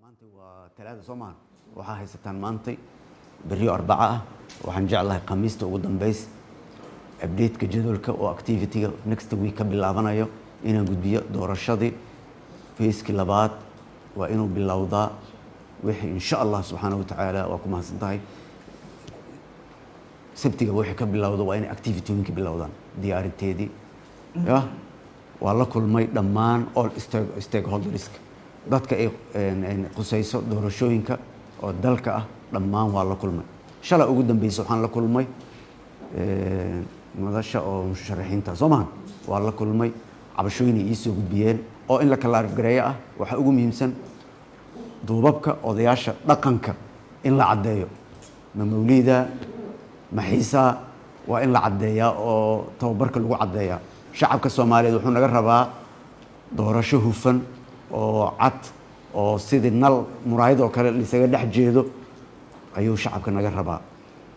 Maanta waa Talaada, soo maaha? Waxaa haysataan maantay, berrio Arbaca ah. Waxaan jeclahay Khamiista ugu dambeys update-ka jadwalka oo activity-ga next week ka bilaabanayo inaan gudbiyo. Doorashadii phase-kii labaad waa inuu bilowdaa wixii, insha Allah subxaana wa tacaala. Waa ku mahadsan tahay. Sabtiga wixii ka bilowda waa inay activity-yinka bilowdaan, diyaarinteedii ya. Waa la kulmay dhammaan all stakeholders-ka, dadka ay qusayso doorashooyinka oo dalka ah, dhammaan waa la kulmay. Shalay ugu dambeysa waxaan la kulmay madasha oo musharaxiinta, soo mahan? Waa la kulmay, cabashooyin ay iisoo gudbiyeen oo in la clarify gareeyo ah. Waxaa ugu muhiimsan duubabka, odayaasha dhaqanka in la caddeeyo, ma mawliida ma xiisaa, waa in la caddeeyaa oo tababarka lagu caddeeyaa. Shacabka Soomaaliyeed wuxuu naga rabaa doorasho hufan oo cad, oo sidii nal muraayad oo kale laisaga dhex jeedo ayuu shacabka naga rabaa.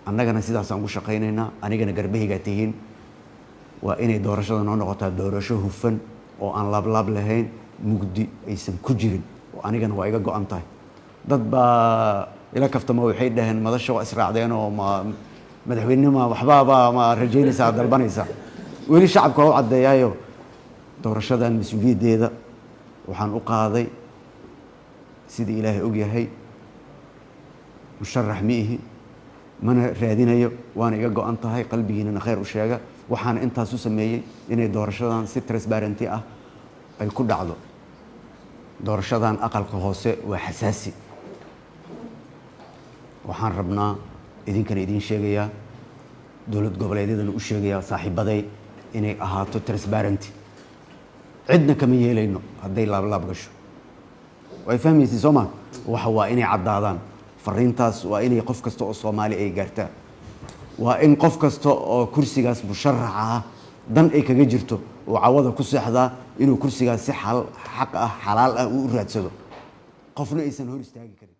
Annagana sidaasaan ugu shaqaynaynaa. Anigana garbahaygaa tihiin. Waa inay doorashada noo noqotaa doorasho hufan oo aan laablaab lahayn, mugdi aysan ku jirin, oo anigana waa iga go-an tahay. Dad baa ila kaftamo, waxay dhaheen, "Madasha waa israacdeen oo ma madaxweynenima waxbaaba ma rajaynaysaa, dalbanaysaa?" Weli shacabka waa u caddeeyaayo, doorashadan mas-uuliyaddeeda waxaan u qaaday sidii Ilaahay og yahay. Musharax ma ihi, mana raadinayo, waana iga go-an tahay. Qalbigiinana khayr u sheega. Waxaana intaas u sameeyey inay doorashadan si transparency ah ay ku dhacdo. Doorashadan aqalka hoose waa xasaasi. Waxaan rabnaa, idinkana idiin sheegayaa, dowlad goboleedyadana u sheegayaa, saaxiibaday, inay ahaato transparenty. Cidna kama yeelayno hadday laablaab gasho. Way fahmaysa, soo ma? Waxa waa inay caddaadaan. Fariintaas waa inay qof kasta oo Soomaali ay gaartaa. Waa in qof kasta oo kursigaas musharaxa ah dan ay kaga jirto oo cawada ku seexdaa inuu kursigaas si xal xaq ah, xalaal ah uu u raadsado, qofna aysan hor istaagi karin.